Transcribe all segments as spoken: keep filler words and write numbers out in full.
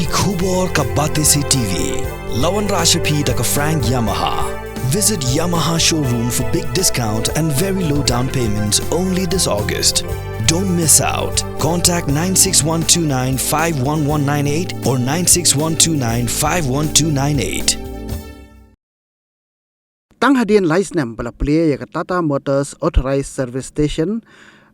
Ki khubor ka Batesi T V. La wanrah sha phi da ka Frank Yamaha. Visit Yamaha showroom for big discount and very low down payments only this August. Don't miss out. Contact nine six one two nine five one one nine eight or nine six one two nine five one two nine eight. Tang hadien lai snem ba la plie ïa ka Tata Motors Authorized Service Station,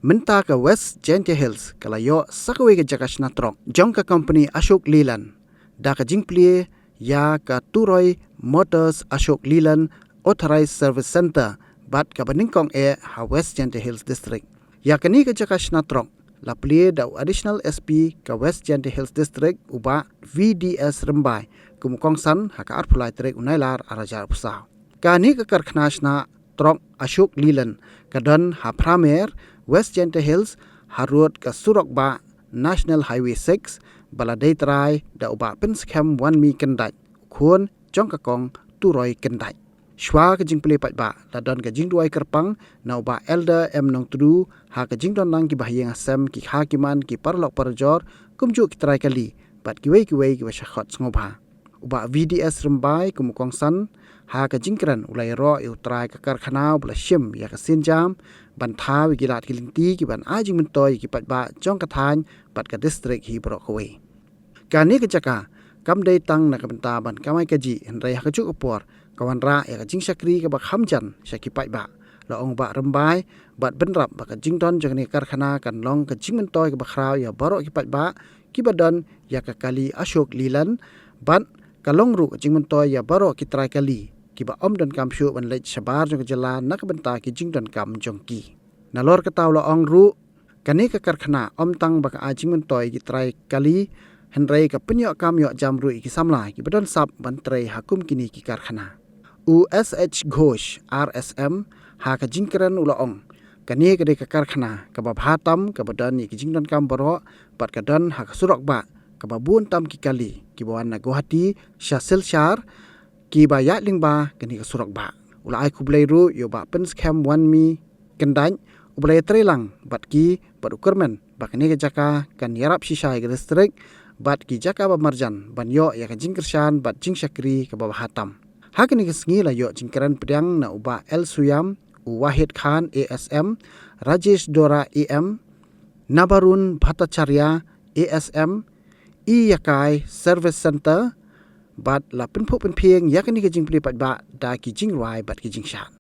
mynta ka West Jaintia Hills ka la ïoh sa kawei ka jaka shna trok jong ka company Ashok Leyland da ka jingplie ïa ka Turoi Motors Ashok Leyland Authorized Service Center bad kaba nyngkong eh ha West Jaintia Hills District. Ïa kane ka jaka shna trok la plie da u Additional S P ka West Jaintia Hills District, u Bah V D S Rymbai, kum u kongsan ha ka arphew lai tarik u Nailar arhajar arphew saw. Kane ka karkhana shna trok Ashok Leyland ka don ha Phramer, West Jaintia Hills, harud ka surok bah National Highway six, ba la dei trai da u Bah Pynskhem Wanmi Kyndait, khun jong ka kong Turoi Kyndait. Shuwa ka jingplie paidbah la don ka jingduwai kyrpang na u Bah Elder M Nongtdu ha ka jingdon lang ki bahaïing hasem, ki kha ki man, ki paralok parajor, kumjuh ki trai kali bad kiwei kiwei kiba sha khot sngewbha. U Bah V D S Rymbai kum u kongsan ha ka jingkren u la ïaroh ïa u trai ka karkhana uba la shim ïa ka sienjam ban thaw ïa ki lad ki lynti kiban ai jingmyntoi ïa ki paidbah jong ka thaiñ bad ka district hi baroh kawei. Kane ka jaka kam dei tang na ka bynta ban kamai kajih, hynrei ha kajuh ka por ka wanrah ïa ka jingshakri kaba kham jan sha ki paidbah, la ong u Bah Rymbai, bad bynrap ba ka jingdon jong kane ka karkhana kan long ka jingmyntoi kaba khraw ïa baroh ki paidbah kiba don ïa ka kali Ashok Leyland, bad ka long ruh ka jingmyntoi ïa baroh ki trai kali kiba ym donkam shuh ban leit shabar jong ka jylla na ka bynta ki jingdonkam jong ki. Nalor kata u la ong ruh, kane ka karkhana ym tang ba ka ai jingmyntoi ïa ki trai kali, hynrei ka pynïoh kam ïoh jam ruh ïa ki samla kiba don sap ban trei ha kum kine ki karkhana. U S H Ghosh, R S M, ha ka jingkren u la ong, kane ka dei ka karkhana kaba bha tam, kaba don ïa ki jingdonkam baroh, bad ka don ha ka surok bah kaba bun tam ki kali kiba wan na Guwahati sha Silchar, kiba ïaid lyngba kane ka surok bah. U la ai khublei ruh ïa u Bah Pynskhem Wanmi Kyndait uba la ïatreilang bad ki, bad u kyrmen ba kane ka jaka kan ïarap shisha ïa ka district bad ki jaka ba marjan ban ïoh ïa ka jingkyrshan bad jingshakri kaba bha tam. Ha kane ka sngi la ïoh jingkren pdiang na u Bah L Suyam, u Wahid Khan, A S M, Rajesh Dora, A M, Nabarun Bhattacharya, A S M, E Yakai Service Center, bad la pynphuh pynphieng ïa kane ka jingplie paidbah da ki jingrwai bad ki jingshad.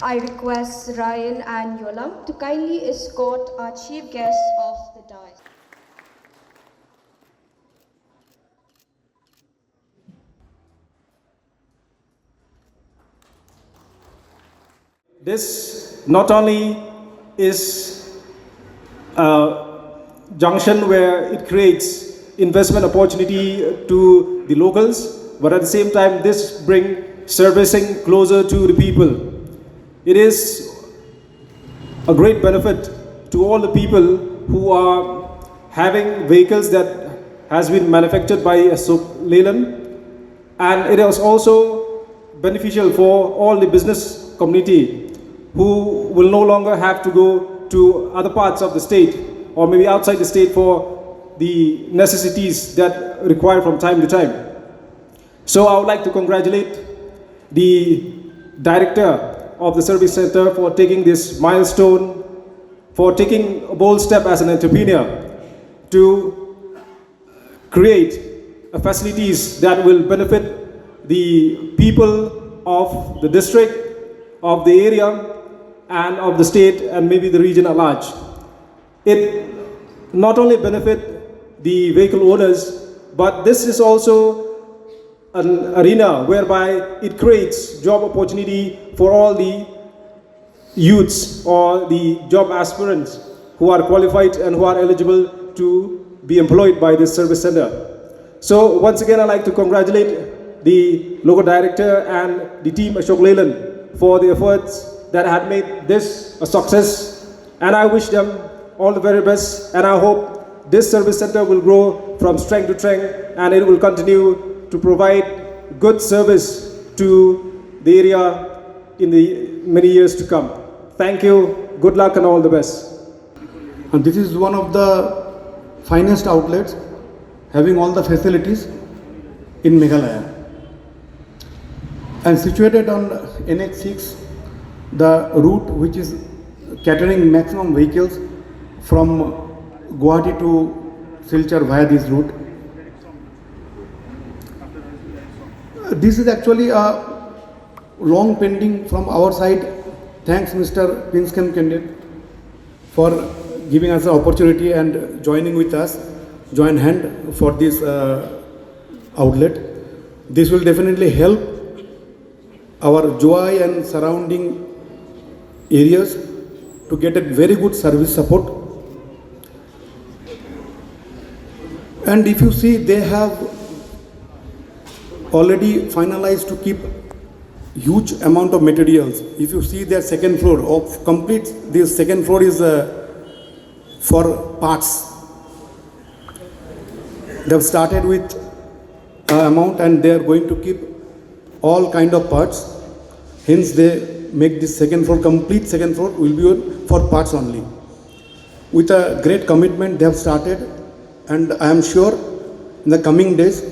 I request Ryan and Yolam to kindly escort our chief guest off the dais. This not only is a junction where it creates investment opportunity to the locals, but at the same time, this bring servicing closer to the people. It is a great benefit to all the people who are having vehicles that has been manufactured by Ashok Leyland, and it is also beneficial for all the business community who will no longer have to go to other parts of the state or maybe outside the state for the necessities that require from time to time. So I would like to congratulate the director of the service center for taking this milestone, for taking a bold step as an entrepreneur to create a facilities that will benefit the people of the district, of the area, and of the state, and maybe the region at large. It not only benefit the vehicle owners, but this is also an arena whereby it creates job opportunity for all the youths or the job aspirants who are qualified and who are eligible to be employed by this service center. So once again, I'd like to congratulate the local director and the team Ashok Leyland for the efforts that had made this a success. And I wish them all the very best. And I hope this service center will grow from strength to strength, and it will continue to provide good service to the area in the many years to come. Thank you. Good luck and all the best. And this is one of the finest outlets having all the facilities in Meghalaya. And situated on N H six, the route which is catering maximum vehicles from Guwahati to Silchar via this route. This is actually a long pending from our side. Thanks, Mister Pinskhem Kendit, for giving us an opportunity and joining with us, join hand for this uh, outlet. This will definitely help our Jowai and surrounding areas to get a very good service support. And if you see, they have already finalized to keep huge amount of materials. If you see their second floor, of complete, this second floor is uh, for parts. They have started with uh, amount, and they are going to keep all kind of parts. Hence, they make this second floor, complete second floor will be for parts only. With a great commitment, they have started, and I am sure in the coming days,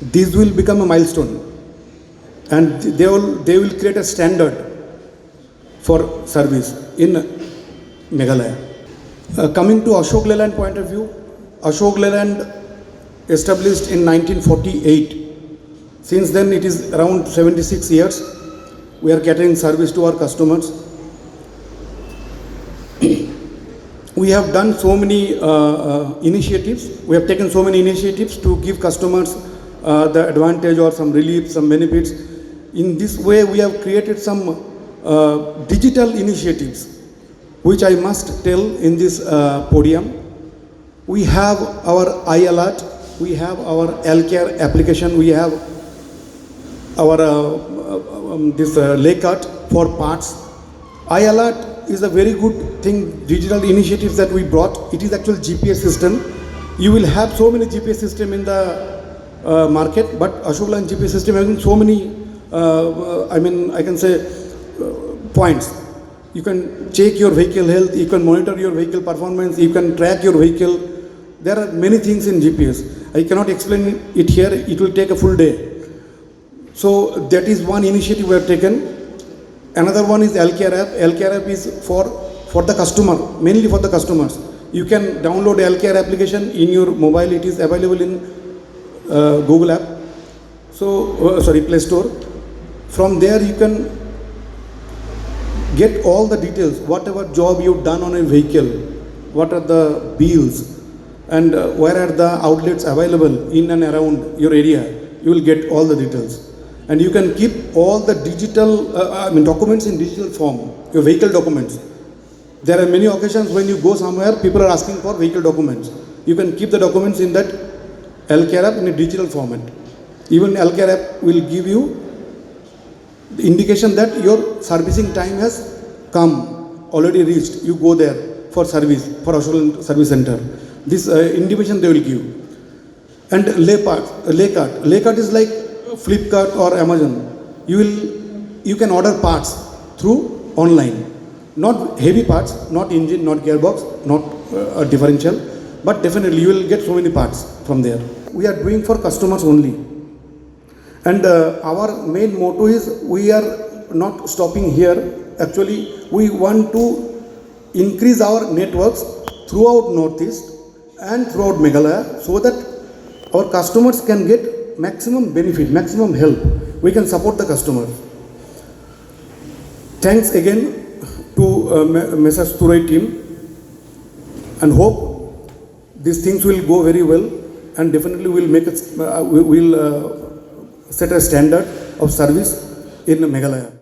this will become a milestone, and they will, they will create a standard for service in Meghalaya. Uh, coming to Ashok Leyland point of view, Ashok Leyland established in nineteen forty-eight. Since then, it is around seventy-six years. We are catering service to our customers. We have done so many uh, uh, initiatives. We have taken so many initiatives to give customers uh, the advantage or some relief, some benefits. In this way, we have created some uh, digital initiatives, which I must tell in this uh, podium. We have our iAlert, we have our L Care application, we have our uh, uh, um, this uh, Leycut for parts. iAlert is a very good thing, digital initiatives that we brought. It is actual G P S system. You will have so many G P S system in the uh, market, but Ashok Leyland G P S system having so many, uh, uh, I mean, I can say uh, points. You can check your vehicle health, you can monitor your vehicle performance, you can track your vehicle. There are many things in G P S. I cannot explain it here, it will take a full day. So that is one initiative we have taken. Another one is L Care app. L Care app is for, for the customer, mainly for the customers. You can download L Care application in your mobile. It is available in uh, Google app. So, uh, sorry, Play Store. From there, you can get all the details, whatever job you've done on a vehicle, what are the bills, and uh, where are the outlets available in and around your area. You will get all the details. And you can keep all the digital, uh, I mean, documents in digital form, your vehicle documents. There are many occasions when you go somewhere, people are asking for vehicle documents. You can keep the documents in that L Care app in a digital format. Even L Care app will give you the indication that your servicing time has come, already reached. You go there for service, for Ashok Leyland service center. This uh, indication they will give. And Leycut, Leycut, Leycut is like Flipkart or Amazon. You will, you can order parts through online. Not heavy parts, not engine, not gearbox, not uh, a differential, but definitely you will get so many parts from there. We are doing for customers only. And uh, our main motto is we are not stopping here. Actually, we want to increase our networks throughout Northeast and throughout Meghalaya so that our customers can get maximum benefit, maximum help. We can support the customer. Thanks again to uh, Messrs Turai team, and hope these things will go very well, and definitely will make it, uh, we will uh, set a standard of service in Meghalaya.